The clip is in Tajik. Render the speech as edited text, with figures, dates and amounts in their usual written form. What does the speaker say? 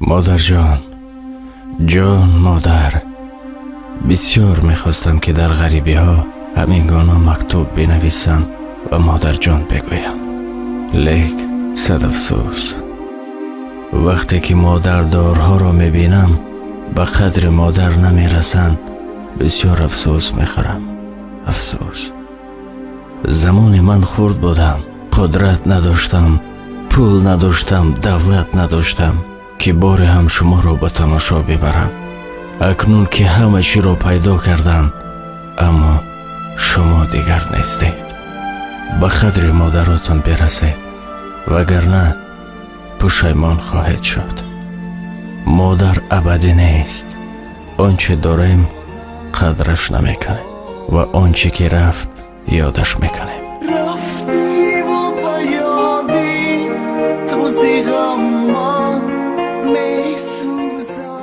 Модарҷон, ҷон модар, бисёр мехостам, ки дар ғарибиҳо ҳамин гуна мактуб бинависам ва модарҷон бигӯям. Лекин сад афсӯс, вақте ки модардорҳоро мебинам, ба қадри модар намерасанд, бисёр афсӯс мехӯрам. Афсӯс, замоне ман хурд будам, қудрат надоштам, пул надоштам, давлат надоштам, ки боре ҳам шуморо ба тамошо бибарам. Акнун ки ҳама чиро пайдо кардам, аммо шумо дигар нестед. Ба қадри модаротон бирасед, вагарна пушаймон хоҳед шуд. Модар абадӣ нест. Он чӣ дорем, қадраш намекунем ва он чӣ ки рафт, ёдаш мекунем. Рафтиву ба ёди ту зи ғам ман месӯзам.